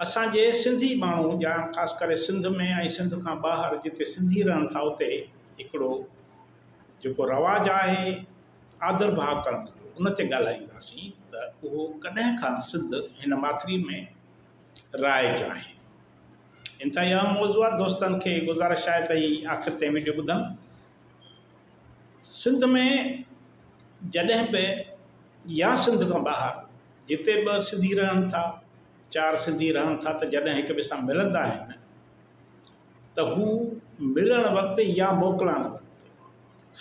اسان جي سنڌي ماڻهو يا خاص ڪري سنڌ ۾ ۽ سنڌ کان ٻاهر جتي سنڌي رهن ٿا اتي هڪڙو جيڪو رواج آهي آدر ڀاء ڪرڻ جو ان تي ڳالهائينداسين ته اهو ڪڏهن کان سنڌ هن ماٿري ۾ رائج آهي. انتهائي اهم موضوع آهي دوستن کي گذارش آهي ته هي آخر تائين وڊيو ٻڌن. سنڌ ۾ جڏهن به يا سنڌ کان ٻاهر جتي به سنڌي رهن ٿا، چار سنڌي رهن ٿا ته جڏهن هڪ ٻئي سان ملندا آهن ته هو ملڻ وقت يا موڪلائڻ وقت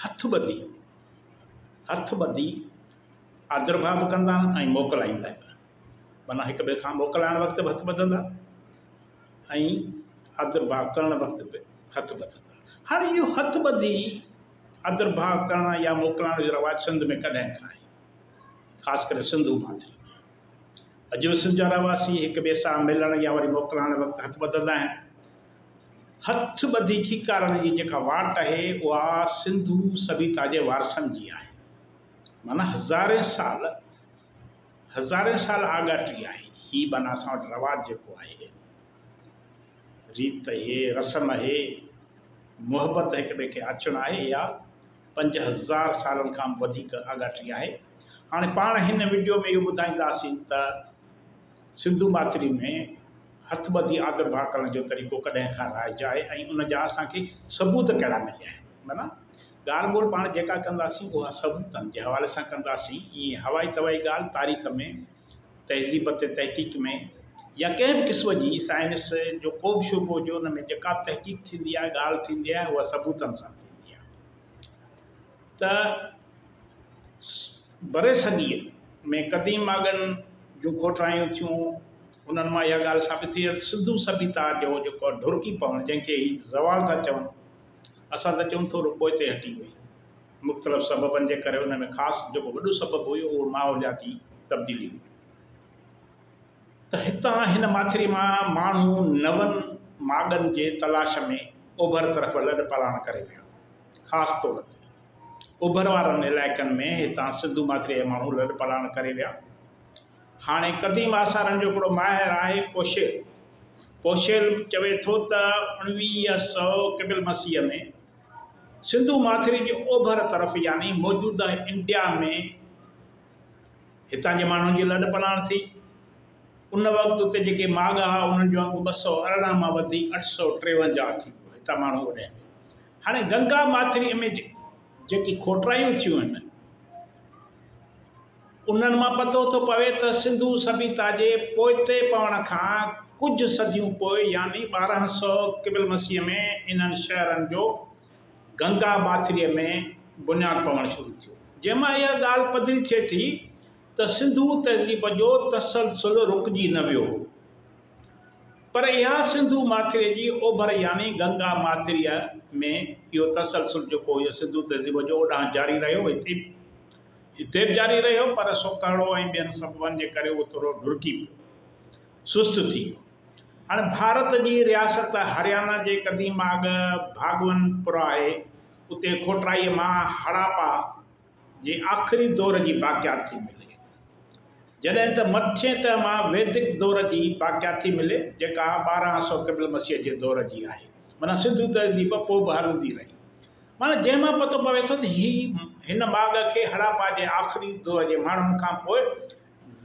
هٿ ٻڌي هٿ ٻڌي آدرڀاء به ڪندا آهن ۽ موڪلائيندا به آهن. معنيٰ هڪ ٻئي کان موڪلائڻ وقت به هٿ ٻڌندا ۽ آدرڀاء ڪرڻ وقت به هٿ ٻڌندا. هاڻي اهو هٿ ٻڌي آدرڀاء ڪرڻ يا موڪلائڻ جو رواج سنڌ ۾ ڪڏهن کان آهي؟ خاص ڪري سنڌو ماٿري ۾. اڄ به سنڌ جا رهواسي هڪ ٻئي سان ملڻ يا وري موڪلائڻ وقت هٿ ٻڌندا آهن. هٿ ٻڌي کيڪارڻ جي جيڪا واٽ آهي اها سنڌو سڀيتا جي وارثن جي آهي. معنيٰ هزارين سال هزارين سال آڳاٽي آهي. هي معنيٰ اسان وٽ رواج جيڪو آهي، ريت اهي، رسم اهي، محبت هڪ ٻئي کي آڇڻ آهي اها 5000 سالن کان به وڌيڪ آڳاٽي آهي. هاڻي پاڻ هن وڊيو ۾ اهو ٻڌائينداسين ته سنڌو ماٿري ۾ هٿ ٻڌي آدرڀاء ڪرڻ جو طريقو ڪڏهن کان رائج آهي ۽ ان جا اسان کي ثبوت ڪهڙا مليا آهن. معنيٰ ڳالهه ٻولهه پاڻ جيڪا ڪنداسين اها ثبوتن جي حوالي سان ڪنداسين. ائين هوائي توائي ڳالهه تاريخ ۾ تهذيب تي تحقيق ۾ يا ڪنهن به قسم جي سائنس جو ڪو به شعبو هجي ان ۾ جيڪا به تحقيق ٿيندي آهي ڳالهه ٿيندي آهي اها ثبوتن سان ٿيندي آهي ته برصغير ۾ قديم ماڳن جون کوٽرايون ٿيون انهن مان اها ڳالهه ثابت ٿي ته سنڌو سڀيتا جو جيڪو ڍرڪي پوڻ جنهن کي هي زوال ٿا چون اسان ته چئون ٿورو پوئتي هٽي وئي مختلف سببن جي ڪري ان ۾ خاص جيڪو وڏو سبب هيو اهو ماحولياتي تبديلي هئي ته هتان هن ماٿري مان ماڻهو نون ماڳن جي تلاش ۾ اوڀر طرف لڏ پلاڻ ڪري ويا. خاص طور تي اوڀر وارن علائقن ۾ هتان سنڌو ماٿري جا ماڻهو لڏ پلاڻ ڪري ويا. هاڻي قديم آثارن جو هڪڙو ماهر آهي پوشيل. پوشيل چوي ٿو ته 1900 قبل مسيح ۾ سنڌو ماٿري جي اوڀر طرف يعني موجوده انڊيا ۾ هتان جي ماڻهن جي لڏ پلاڻ ٿي. ان وقت اتي جيڪي ماڳ ها انهن جو انگ 218 مان وڌي 853 ٿي ويو. هتان ماڻهو اوڏانهن ويا. هاڻي گنگا ماٿريء ۾ جيڪي کوٽرايون ٿيون آهن انهن مان پتو ٿو پوي ته سنڌو سڀيتا جي پوئتي پوڻ کان ڪجهه صديون پوء يعني 1200 قبل مسيح ۾ انهن شهرن جو گنگا ماٿريء ۾ بنياد پوڻ شروع ٿيو، جنهن مان اها ڳالهه پڌري ٿئي ٿي ته سنڌو تهذيب جو تسلسل رڪجي نه ويو هو، پر اها سنڌو ماٿريء جي اوڀر يعني گنگا ماٿريء ۾ اهو تسلسل جيڪو هيو سنڌو تهذيب جو اوڏانهن جاري رهيو، هتي هتي به جاري رهيو پر سوڪهڙو ۽ ٻين سببن جي ڪري اهو ٿورو ڍرڪي پيو، سست ٿي ويو. هاڻي ڀارت جي رياست هريانا جي قديم ماڳ ڀاڳون پور آهي، اتي کوٽرائيء مان هڙاپا جي آخري دور جي باقيات ٿي ملي. جڏهن ته مٿين تهه مان ويدڪ دور جي باقيات ٿي ملي، جيڪا 1200 قبل مسيح جي دور جي آهي. معنيٰ سنڌو تهذيب پوء به هلندي رهي. معنيٰ جنهن مان پتو پوي ٿو ته هي هن ماڳ کي هڙاپا جي آخري دور جي ماڻهن کان پوء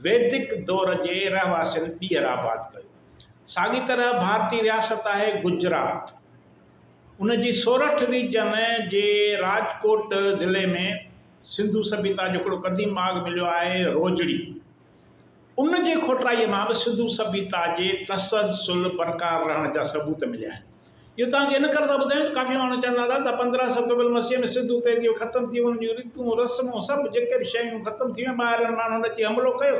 ويدڪ دور جي رهواسين ٻيهر آباد ڪيو. ساڳي طرح ڀارتي رياست آهي گجرات. ان جي سورٺ ريجن جي راجڪوٽ ضلعي ۾ سنڌو سڀيتا جو هڪڙو قديم ماڳ مليو آهي روجڙي. ان جي کوٽائيء مان به سنڌو سڀيتا جي تسلسل برقرار رهڻ جا ثبوت مليا آهن. اهو توهان کي ان ڪري ٿا ٻڌايون ته ڪافي ماڻهو چوندا هوندا ته 1500 قبل مسيح ۾ سنڌو تهذيب ختم ٿي وئي، ان جون ريتون، رسمون سڀ جيڪي به شيون ختم ٿي ويون، ٻاهرين ماڻهن اچي حملو ڪيو،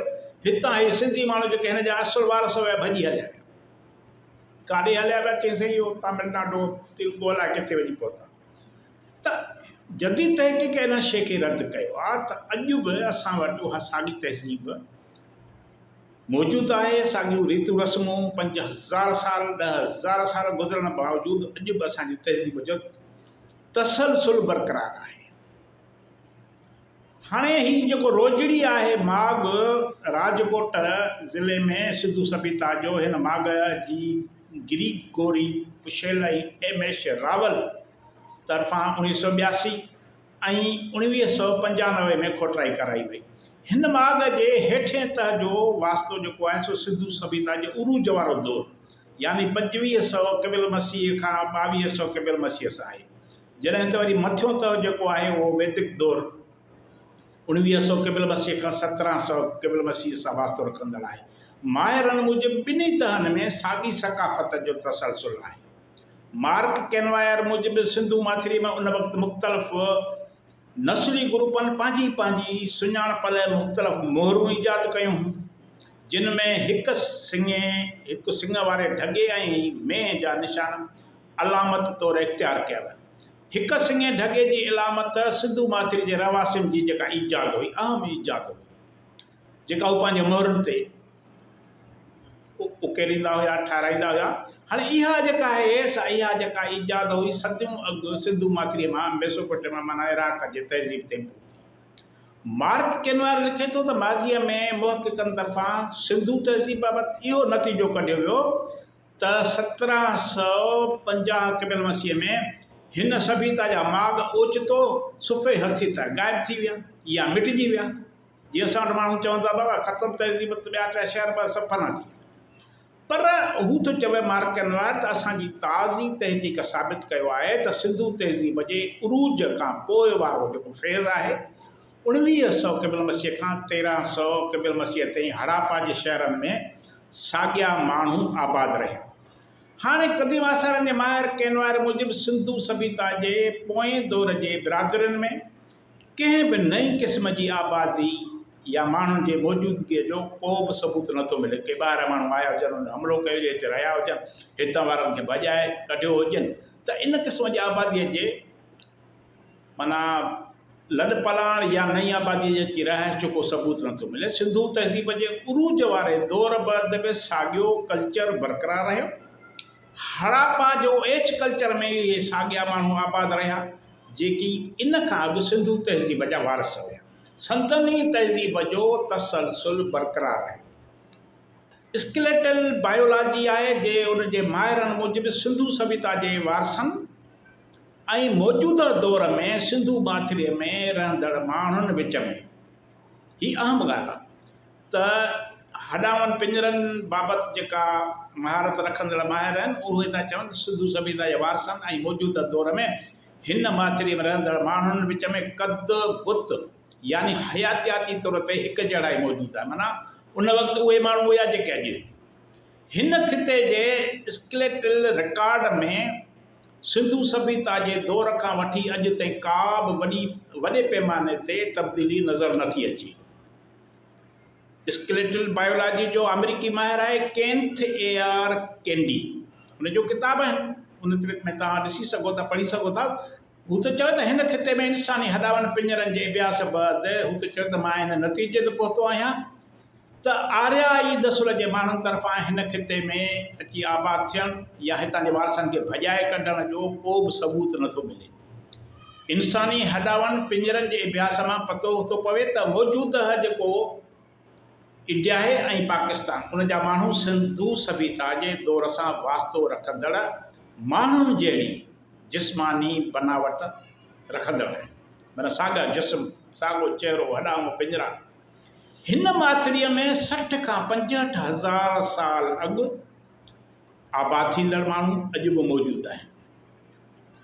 هتان هي سنڌي ماڻهو جيڪي هن جا اصل وارث هيا ڀڄي هليا ويا. ڪاڏي هليا ويا؟ چيائين سائين اهو تامل ناڊو، تيلگو الائي ڪٿي وڃي پهتا. ته جديد تحقيق ان شيء کي رد ڪيو آهي ته اڄ به اسان وٽ اها ساڳي تهذيب موجود آهي، ساڳيون ريتون رسمون 5000 سال، 10,000 سال گذرڻ باوجود اڄ به اسان جي تهذيب جو تسلسل برقرار آهي. هاڻي هي جيڪو روجڙي آهي ماڳ راجڪوٽ ضلعي ۾ سنڌو سڀيتا جو هن ماڳ جي Gregory Pischel ۽ M H Rawal طرفان 1982 ۽ 1995 ۾ کوٽرائي ڪرائي وئي. هن ماڳ جي هيٺين تهه جو واسطو جيڪو آهي سو سنڌو سڀيتا جي عروج وارو دور يعني 2500 قبل مسيح کان 2200 قبل مسيح سان آهي. جڏهن ته وري مٿيون تهه جيڪو آهي اهو ويدڪ دور 1900 قبل مسيح کان 1700 قبل مسيح سان واسطو رکندڙ آهي. ماهرن موجب ٻنهي تهن ۾ ساڳي ثقافت جو تسلسل آهي. مارڪ ڪينوائر موجب سنڌو ماٿري ۾ ان وقت مختلف نسلي گروپن پنهنجي پنهنجي سڃاڻپ لاء مختلف مهرون ايجاد ڪيون هيون، جن ۾ هڪ سڱي، هڪ سڱ واري ڍڳي ۽ مينهن جا نشان علامت طور اختيار ڪيا ويا. هڪ سڱي ڍڳي جي علامت سنڌو ماٿري جي رهواسين جي جيڪا ايجاد هئي، اهم ايجاد هئي، جيڪا هو پنهنجي مهرن تي اڪيريندا هيا، ٺهرائيندا هيا. هاڻي اها جيڪا آهي سا اها جيڪا ايجاد هئي صديون اڳ سنڌو ماٿريء مان ميسوپوٽيميا معنيٰ عراق جي تهذيب تائين پهتي. مارڪ ڪينوائر لکي ٿو ته ماضيء ۾ محققن طرفان سنڌو تهذيب بابت اهو نتيجو ڪڍيو ويو ته 1750 قبل مسيح ۾ هن سڀيتا جا ماڳ اوچتو صفحي هستي تان غائب ٿي ويا يا مٽجي ويا. جيئن اسان وٽ ماڻهو چون ٿا بابا ختم تهذيب ته ٻيا ٽيا شهر بس سڀ فنا ٿي ويا. پر هو ٿو چوي مارڪنوائر ته اسان جي تازي تحقيق ثابت ڪيو آهي ته سنڌو تهذيب جي عروج کان پوء وارو جيڪو فيز آهي 1900 قبل مسيح کان 1300 قبل مسيح تائين هڙاپا جي شهرن ۾ ساڳيا ماڻهو آباد رهيا. هاڻي قديم آثارن جي ماهر ڪينوائر موجب سنڌو سڀيتا جي پوئين دور جي برادرين ۾ ڪنهن به نئين قسم جي آبادي يا ماڻهن جي موجودگيء جو ڪو به ثبوت نه ٿو ملي. ڪي ٻاهريان ماڻهو آيا هجن، انهن حملو ڪيو هجي، هتي رهيا هجن، هتان وارن کي ڀڄائي ڪڍيو هجن ته ان قسم جي آباديء جي معنيٰ لڏپلاڻ يا نئين آباديء جي اچي رهائش جو ڪو ثبوت نه ٿو ملي. سنڌو تهذيب جي عروج واري دور بعد به ساڳيو ڪلچر برقرار رهيو. هڙاپا جو ايڇ ڪلچر ۾ اهي ساڳيا ماڻهو آباد رهيا، جيڪي ان کان اڳ سنڌو تهذيب جا وارث هيا. سندن ئي تهذيب جو تسلسل برقرار رهيو. اسڪليٽل بايولاجي آهي جي ان جي ماهرن موجب سنڌو سڀيتا جي وارثن ۽ موجوده دور ۾ سنڌو ماٿريء ۾ رهندڙ ماڻهن وچ ۾ هي اهم ڳالهه آهي ته هڏاون پڃرن بابت جيڪا مهارت رکندڙ ماهر آهن اهي ٿا چون ته سنڌو سڀيتا جي وارثن ۽ موجوده دور ۾ هن ماٿريء ۾ رهندڙ ماڻهن وچ ۾ قد بت يعني حياتياتي طور تي هڪ جهڙائي موجود آهي معنيٰ ان وقت اهي ماڻهو هيا جيڪي اڄ هن خطي جي اسڪليٽل رڪارڊ ۾ سنڌو سڀيتا جي دور کان وٺي اڄ تائين ڪا به وڏي وڏي پيماني تي تبديلي نظر نٿي اچي. اسڪليٽل بايولاجي جو آمريڪي ماهر آهي ڪينٿ اي آر ڪينڊي ان جو ڪتاب آهن ان ترت ۾ توهان ڏسي سگهو ٿا پڙهي سگهو ٿا هو ٿو چوي ته هن خطي ۾ انساني هڏاون پڃرن جي اڀياس بعد هو ٿو چوي ته مان هن نتيجي تي پهتو آهيان ته آريائي نسل جي ماڻهن طرفان هن خطي ۾ اچي آباد ٿيڻ يا هتان جي وارثن کي ڀڄائي ڪڍڻ جو ڪو به ثبوت نٿو ملي. انساني هڏاون پڃرن جي اڀياس مان پتو ٿو پوي ته موجوده جيڪو انڊيا آهي ۽ پاڪستان ان جا ماڻهو سنڌو سڀيتا جي دور سان واسطو رکندڙ ماڻهن جهڙي جسماني بناوٽ رکندڙ آهن معنيٰ ساڳا جسم، ساڳو چهرو، هڏائون پڃرا. هن ماٿريء ۾ 60 کان 65 هزار سال اڳ آباد ٿيندڙ ماڻهو اڄ به موجود آهن.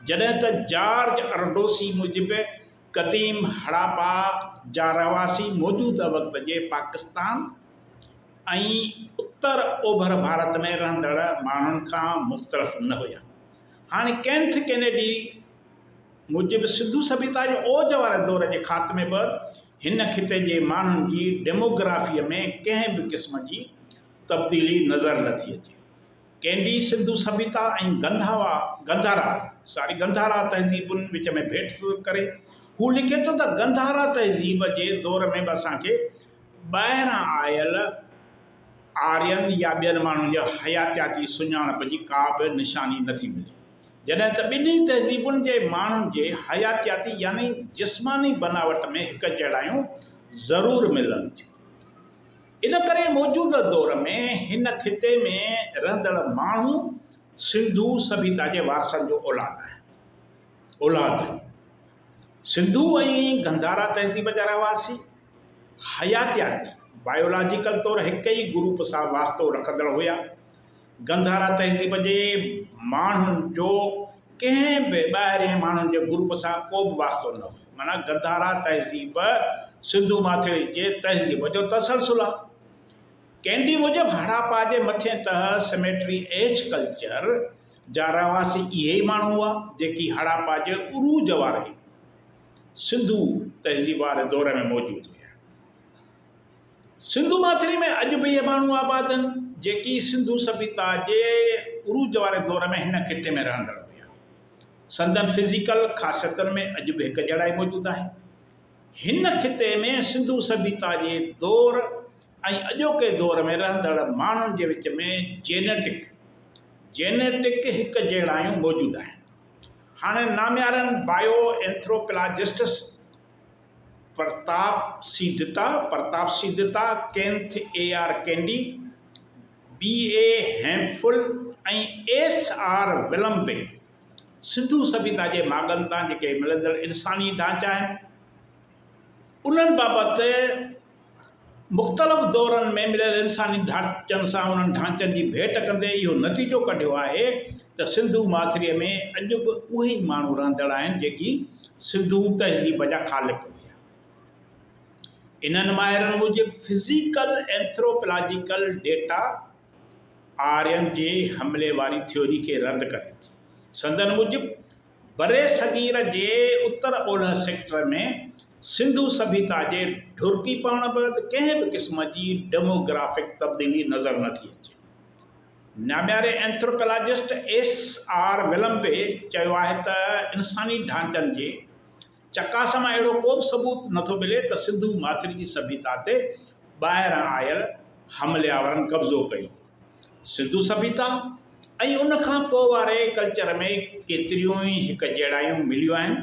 جڏهن ته جارج ارڊوسي موجب قديم هڙاپا جا رهواسي موجوده وقت جي پاڪستان ۽ اتر اوڀر ڀارت ۾ رهندڙ ماڻهن کان مختلف نه هيا. هاڻي ڪينٿ ڪينيڊي موجب سنڌو سڀيتا جي اوج واري دور جي خاتمي بعد هن خطي جي ماڻهن جي ڊيموگرافيء ۾ ڪنهن به قسم جي تبديلي نظر نٿي اچي. ڪينڊي سنڌو سڀيتا ۽ گنڌاوا، گنڌارا، ساري گنڌارا تهذيبن وچ ۾ ڀيٽ ٿو ڪري. هو لکي ٿو ته گنڌارا تهذيب جي دور ۾ به اسان کي ٻاهران آيل آرين يا ٻين ماڻهن جي حياتياتي سڃاڻپ جي ڪا به نشاني نٿي ملي. جڏهن ته ٻنهي تهذيبن جي ماڻهن جي حياتياتي يعني جسماني بناوٽ ۾ هڪ جهڙايون ضرور ملن ٿيون. ان ڪري موجوده دور ۾ هن خطي ۾ رهندڙ ماڻهو سنڌو سڀيتا جي وارثن جو اولاد آهن. اولاد سنڌو ۽ گنڌارا تهذيب جا رهواسي حياتياتي، Biological، طور هڪ ئي گروپ سان واسطو رکندڙ هيا. گنڌارا تهذيب جي ماڻهن جو ڪنهن به ٻاهرين ماڻهن جي گروپ سان ڪو به واسطو نه هيو. معنيٰ گنڌارا تهذيب سنڌو ماٿري جي تهذيب جو تسلسل آهي. ڪينڊي موجب هڙاپا جي مٿين تهه سميٽري ايج ڪلچر جا رهواسي اهي ئي ماڻهو هئا، جيڪي هڙاپا جي عروج واري سنڌو تهذيب واري دور ۾ موجود هيا. سنڌو ماٿري ۾ اڄ به اهي ماڻهو آباد آهن، جيڪي سنڌو سڀيتا جي عروج واري دور ۾ هن خطي ۾ رهندڙ هيا. سندن فزيڪل خاصيتن ۾ اڄ به هڪ جهڙائي موجود آهي. هن خطي ۾ سنڌو سڀيتا جي دور ۽ اڄوڪي دور ۾ رهندڙ ماڻهن جي وچ ۾ جينيٽڪ، Genetic، هڪ جهڙايون موجود آهن. هاڻي ناميارن bio anthropologists Pratap C Datta, Pratap C Datta, Kenneth A R Kennedy, B A Hemphill ۽ S R Willoughby Sindhu سڀيتا جي ماڳن تان جيڪي ملندڙ انساني ڍانچا آهن، انهن بابت مختلف دورن ۾ مليل انساني ڍانچن سان انهن ڍانچن جي ڀيٽ ڪندي اهو نتيجو ڪڍيو آهي ته سنڌو ماٿريء ۾ اڄ به اهي ئي ماڻهو رهندڙ آهن جيڪي سنڌو تهذيب جا خالق هيا. انهن ماهرن موجب فزيڪل اينٿروپلاجيڪل ڊيٽا آرين جي حملي واري ٿيوري کي رد ڪري ٿي. سندن موجب برصغير جي اتر اولهه سيڪٽر ۾ سنڌو سڀيتا جي ڍرڪي پوڻ بعد ڪنهن به قسم جي ڊيموگرافڪ تبديلي نظر نه ٿي اچي. نامياري اينٿروپالاجسٽ ايس آر ولمبي چيو آهي ته انساني ڍانچن جي چڪاس مان اهڙو ڪو به ثبوت نه ٿو ملي ته سنڌو ماٿري جي سڀيتا تي ٻاهران آيل حملي آورن قبضو ڪيو هو. سنڌو سڀيتا ۽ ان کان پوء واري ڪلچر ۾ ڪيتريون ئي هڪ جهڙايون مليون آهن،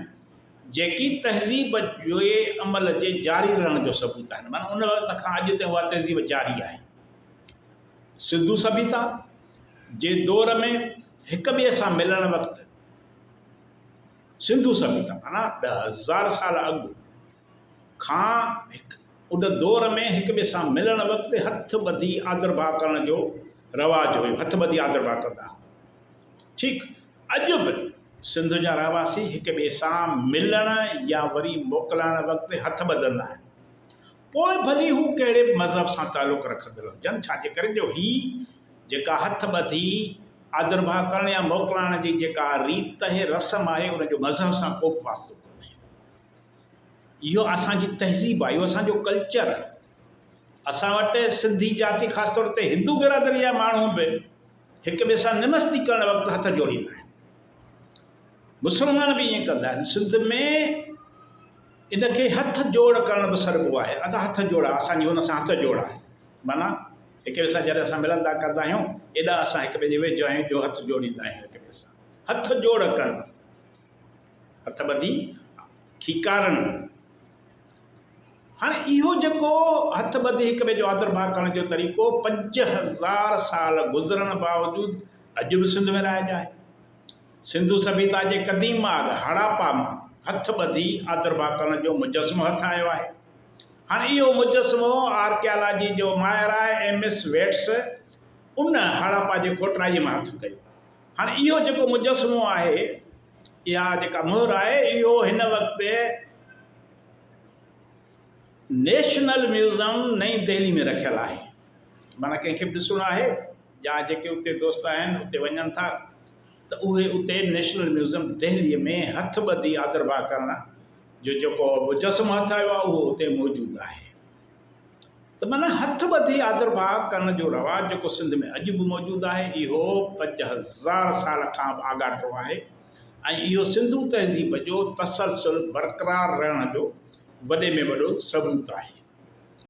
جيڪي تهذيب جي عمل جي جاري رهڻ جو ثبوت آهن. معنيٰ ان وقت کان اڄ تائين اها تهذيب جاري آهي. سنڌو سڀيتا جي دور ۾ هڪ ٻئي سان ملڻ وقت سنڌو سڀيتا معنيٰ 10,000 سال اڳ کان هڪ ان دور ۾ هڪ ٻئي سان ملڻ وقت هٿ ٻڌي آدرڀاء ڪرڻ جو رواج هيو، هٿ ٻڌي آدرڀاء ڪندا هئا. ٺيڪ اڄ به سنڌ جا رهواسي هڪ ٻئي سان ملڻ يا وري موڪلائڻ وقت هٿ ٻڌندا آهن. پوء ڀلي هو ڪهڙي به مذهب سان تعلق رکندڙ هجن، ڇا جي ڪري جو هي جيڪا هٿ ٻڌي آدرڀاء ڪرڻ يا موڪلائڻ جي جيڪا ريت آهي، رسم آهي، ان جو مذهب سان ڪو به واسطو ڪونهي. اهو اسان جي تهذيب آهي، اهو اسان جو ڪلچر آهي. اسان وٽ سنڌي جاتي خاص طور تي هندو برادري جا ماڻهو به هڪ ٻئي سان نمستي ڪرڻ وقت هٿ جوڙيندا آهن. مسلمان به ائين ڪندا آهن. سنڌ ۾ ان کي هٿ جوڙ ڪرڻ به سڏبو آهي. ادا هٿ جوڙ آهي، اسان جي هن سان هٿ جوڙ آهي. معنيٰ هڪ ٻئي سان جڏهن اسان ملندا ڪندا آهيون، ايڏا اسان هڪ ٻئي جي ويجهو آهيون جو هٿ جوڙيندا آهيون هڪ ٻئي سان. هٿ جوڙ ڪرڻ. هٿ ٻڌي کيڪارڻ. هاڻي اهو جيڪو هٿ ٻڌي هڪ ٻئي جو آدر ڀاء ڪرڻ جو طريقو 5000 سال گذرڻ باوجود اڄ به سنڌ ۾ رائج آهي. سنڌو سڀيتا جي قديم ماڳ هڙاپا مان هٿ ٻڌي آدر ڀاء ڪرڻ جو مجسمو هٿ آيو آهي. هاڻي اهو مجسمو آرڪيالاجي جو ماهر آهي ايم ايس ويٽس ان هڙاپا جي کوٽرائيء مان هٿ ڪيو. هاڻي اهو جيڪو مجسمو آهي، اها جيڪا مهر آهي، اهو هن وقت نيشنل ميوزم نئين دهلي ۾ رکيل آهي. معنيٰ ڪنهن کي به ڏسڻو آهي يا جيڪي اتي دوست آهن اتي وڃن ٿا ته اهي اتي نيشنل ميوزم دهلي ۾ هٿ ٻڌي آدرڀاء ڪرڻ جو جيڪو مجسمو هٿ آيو آهي اهو اتي موجود آهي. ته معنيٰ هٿ ٻڌي آدرڀاء ڪرڻ جو رواج جيڪو سنڌ ۾ اڄ به موجود آهي، اهو 5000 سال کان به آڳاٽو آهي ۽ اهو سنڌو تهذيب جو تسلسل برقرار رهڻ جو وڏي ۾ وڏو ثبوت آهي.